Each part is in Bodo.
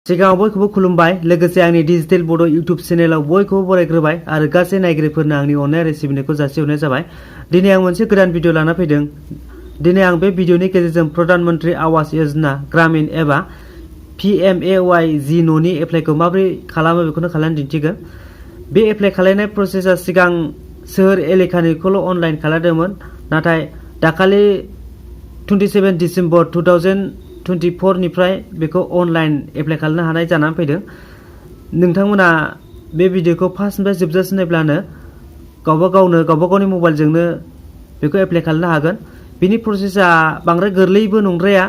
सिगाङाव बयखौबो खुलुमबाय लोगोसे आंनि डिजिटेल बड' इउट्युब चेनेलाव बयखौबो बरायग्रोबाय आरो गासै नायगिरिफोरनो आंनि अननाय आरो सिबिनायखौ जासिहरनाय जाबाय। दिनै आं मोनसे गोदान भिडिअ लाना फैदों। दिनै आं बे भिडिअनि गेजेरजों प्रधान मन्त्रि आवास योजना ग्रामीण एबा PMAY जि न'नि एप्लाइखौ माबोरै खालामो बेखौनो खालामनानै दिन्थिगोन। बे एप्लाइ खालामनाय प्रसेसा सिगां सोहोर एलेकानिखौल' अनलाइन खालामदोंमोन, नाथाय दाखालि 27 डिसेम्बर 2024 निफ्राय बेखौ अनलाइन एप्लाइ खालामनो हानाय जानानै फैदों। नोंथांमोना बे भिडिअखौ फार्स्टनिफ्राय जोबजासिम नायब्लानो गावबा गावनि मबाइलजोंनो बेखौ एप्लाइ खालामनो हागोन। बिनि प्रसेसा बांद्राय गोरलैबो नंद्राया,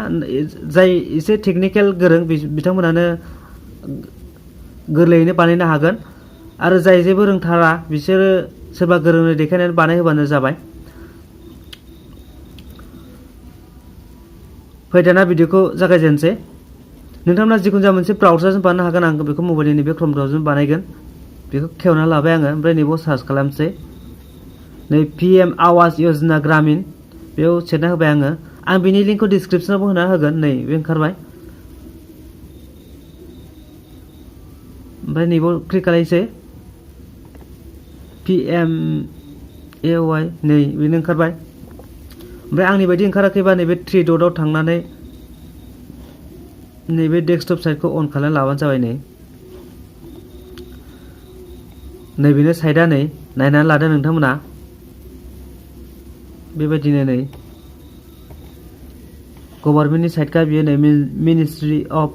जाय एसे टेकनिकेल गोरों बिथांमोनानो गोरलैयैनो बानायनो हागोन आरो जाय जेबो रोंथारा बिसोरो सोरबा गोरोंनो देखायनानै बानायहोबानो जाबाय। फै दाना भिडिअखौ जागायजेनसै। नोंथांमोना जिखुनु जाया मोनसे ब्राउजारजों बानायनो हागोन। आं बेखौ मबाइलनि नैबे क्रोम ब्राउजारजों बानायगोन। बेखौ खेवना लाबाय आङो, ओमफ्राय नैबाव सार्च खालामसै। नै PM आवास योजना ग्रामीण बेयाव सेरना होबाय आङो। आं बिनि लिंकखौ डिसक्रिपसनावबो होना होगोन। नै बे ओंखारबाय। ओमफ्राय नैबाव क्लिक खालायसै। PMAY नै बेनो ओंखारबाय। ओमफ्राय आंनि बायदि ओंखाराखैबा नैबे 3 डटआव थांनानै नैबे डेस्कटप साइटखौ अन खालामना लाबानो जाबाय। नै बेनो साइटआ, नै नायनानै लादो नोंथांमोना। बेबायदिनो नै गभर्नमेन्टनि साइटखा बियो, नै ministry of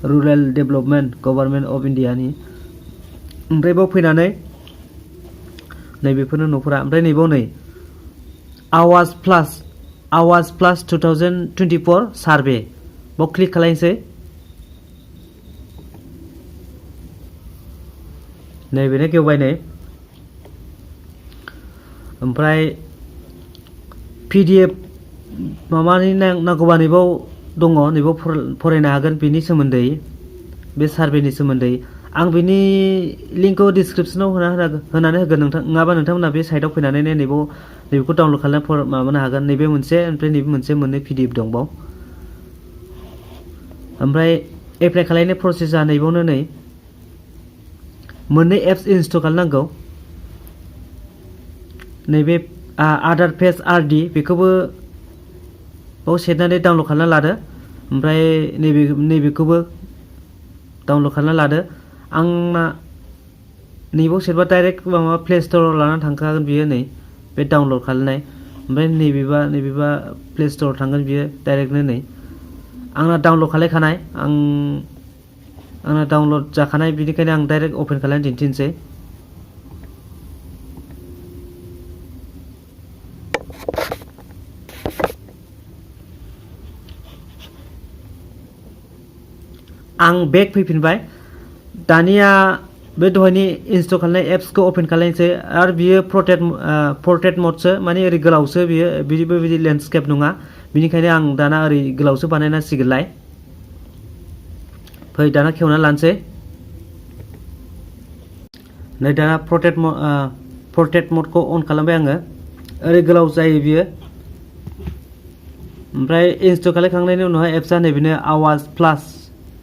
rural development government of इन्डियानि। ओमफ्राय बाव फैनानै नैबेफोरनो न'फोरा। ओमफ्राय नैबाव नै आवास प्लास 2024 सार्भे बाव क्लिक खालायनोसै। नैबेनो गेवबाय नै। ओमफ्राय PDF माबानि नांगौबा नैबाव दङ, नैबाव फरायनो हागोन बेनि सोमोन्दै, बे सार्भेनि सोमोन्दै। आं बिनि लिंकखौ डिसक्रिपसनाव होनानै होगोन। नङाबा नोंथांमोना बे साइटआव फैनानै नैबेखौ डाउनलड खालामनानै माबानो हागोन। नैबे मोनसे, ओमफ्राय नैबे मोनसे, मोननै PDF दंबाव। ओमफ्राय एप्लाइ खालामनाय प्रसेसा नैबावनो नै मोननै एप्स इनस्टल खालामनांगौ। नैबे आधार फेस RD बेखौबो बाव सेरनानै डाउनलड खालामना लादो। ओमफ्राय नैबेखौबो डाउनलड खालामना लादो। आंना नैबाव सेरबा डाइरेक्ट माबा प्ले स्ट'राव लानानै थांखागोन बियो, नै बे डाउनलड खालामनाय। ओमफ्राय नैबेबा प्ले स्ट'राव थांगोन बियो डाइरेक्टनो। नै आंना डाउनलड खालामखानाय, आंना डाउनलड जाखानाय, बिनिखायनो आं डाइरेक्ट अपेन खालामनानै दिन्थिनोसै। आं बेक फैफिनबाय। दानिया बे दहायनि इनस्टल खालामनाय एप्सखौ अपेन खालामनोसै। आरो बियो पर्ट्रेट मडसो, माने ओरै गोलावसो बियो, बिदि लेन्डस्केप नङा। बिनिखायनो आं दाना ओरै गोलावसो बानायनांसिगोनलाय। फै दाना खेवना लानोसै। नै दाना पर्ट्रेट मडखौ अन खालामबाय आङो। ओरै गोलाव जायो बियो। ओमफ्राय इनस्टल खालामखांनायनि उनावहाय एप्सआ नैबेनो आवास प्लास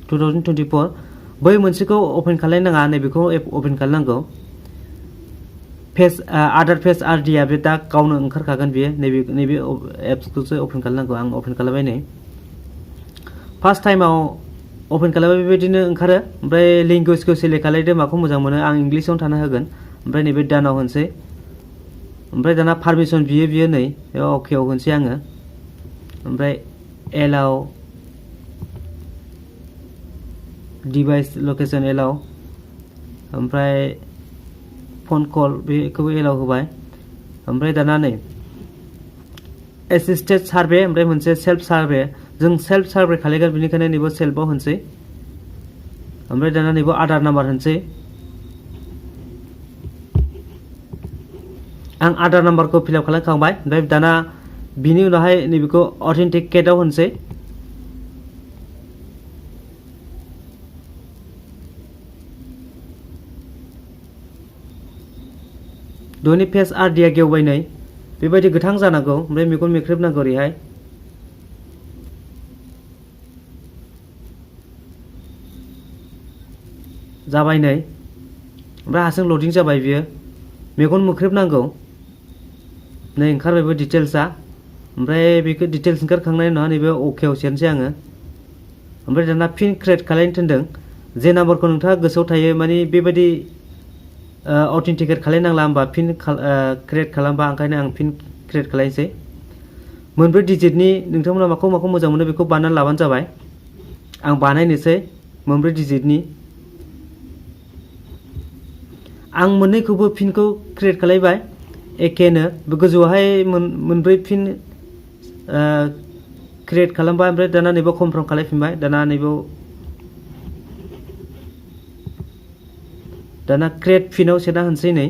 2024। बै मोनसेखौ अपेन खालामनाङा, नैबेखौ अपेन खालामनांगौ। आधार फेस RD आ बे दा गावनो ओंखारखागोन बियो। नैबे एप्सखौसो अपेन खालामनांगौ। आं अपेन खालामबाय। नै फार्स्ट टाइमाव अपेन खालामबा बेबायदिनो ओंखारो। ओमफ्राय लेंगुवेजखौ सेलेक्ट खालामदो, माखौ मोजां मोनो। आं इंलिसावनो थाना होगोन। ओमफ्राय नैबे दानाव होनोसै। ओमफ्राय दाना पारमिसन बियो नै बेयाव अकेआव होनोसै आङो। ओमफ्राय एलाव डिभाइस लकेसन एलाव, ओमफ्राय फन कल बेखौबो एलाव होबाय। ओमफ्राय दाना नै एसिस्टेड सार्भे, ओमफ्राय मोनसे सेल्फ सार्भे। जों सेल्फ सार्भे खालामगोन, बेनिखायनो नैबे सेल्फआव होनोसै। ओमफ्राय दाना नैबे आधार नाम्बार होनोसै। आं आधार नाम्बारखौ फिलआप खालामखांबाय। ओमफ्राय दाना बिनि उनावहाय नैबेखौ अथेन्टिकेटआव होनोसै। दहायनि फेस RD आ गेवबाय। नै बेबायदि गोथां जानांगौ। ओमफ्राय मेगन मेख्रेबनांगौ ओरैहाय। जाबाय नै ओमफ्राय हारसिं लडिं जाबाय बियो मेगन मोख्रेब नांगौ नै ओंखारबायबो डिटेल्सआ ओमफ्राय बेखौ डिटेल्स ओंखारखांनायनि उनाव नैबे अकेआव सेरनोसै आङो ओमफ्राय दाना फिन क्रिएट खालायनो थिनदों जे नाम्बारखौ नोंथाङा गोसोआव थायो माने बेबायदि अथेन्टिकेट खालायनांला होमबा फिन क्रिएट खालामबा ओंखायनो आं फिन क्रिएट खालायनोसै मोनब्रै डिजिटनि नोंथांमोना माखौ मोजां मोनो बेखौ बानायनानै लाबानो जाबाय आं बानायनोसै मोनब्रै डिजिटनि आं मोननैखौबो फिनखौ क्रिएट खालायबाय एकेनो गोजौआवहाय मोनब्रै फिन क्रिएट खालामबाय ओमफ्राय दाना नैबेयाव कनफार्म खालायफिनबाय दाना क्रिएट फिनाव सेरना होनोसै नै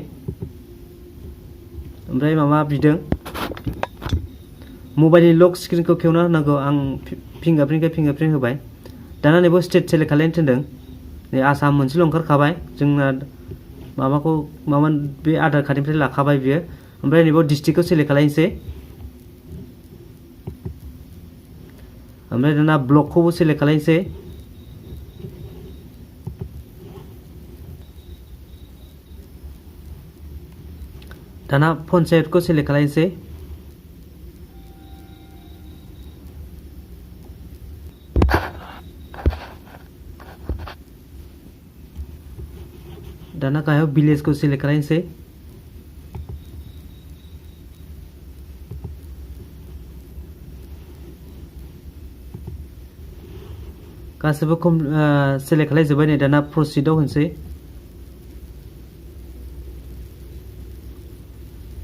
ओमफ्राय माबा बिदों मबाइलनि लक स्क्रिनखौ खेवना होनांगौ आं फिंगारप्रिन्ट होबाय दाना नैबेयाव स्टेट सेलेक्ट खालायनो थिनदों नै आसाम मोनसेल' ओंखारखाबाय जोंना माबा बे आधार कार्डनिफ्राय लाखाबाय बियो ओमफ्राय नैबेयाव डिस्ट्रिक्टखौ सेलेक्ट खालायनोसै ओमफ्राय दाना ब्लकखौबो सेलेक्ट खालायनोसै दाना पन्चायतखौ सेलेक्ट खालायनोसै दाना गाहायाव भिलेजखौ सेलेक्ट खालायनोसै गासैबो सेलेक्ट खालायजोब्बाय नै दाना प्रसिडआव होनोसै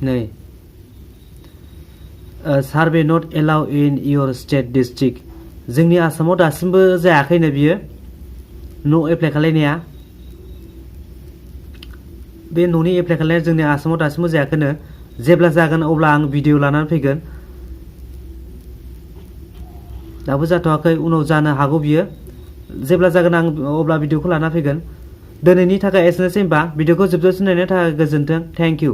नै survey not allow in your state district जोंनि आसामाव दासिमबो जायाखैनो बियो न' एप्लाइ खालायनाया बे न'नि एप्लाइ खालायनाया जोंनि आसामाव दासिमबो जायाखैनो जेब्ला जागोन अब्ला आं भिडिअ लानानै फैगोन दाबो जाथ'वाखै उनाव जानो हागौ बियो जेब्ला जागोन आं अब्ला भिडिअखौ लाना फैगोन दिनैनि थाखाय एसेनोसै होनबा भिडिअखौ जोबजासिम नायनायनि थाखाय गोजोन्थों थेंक इउ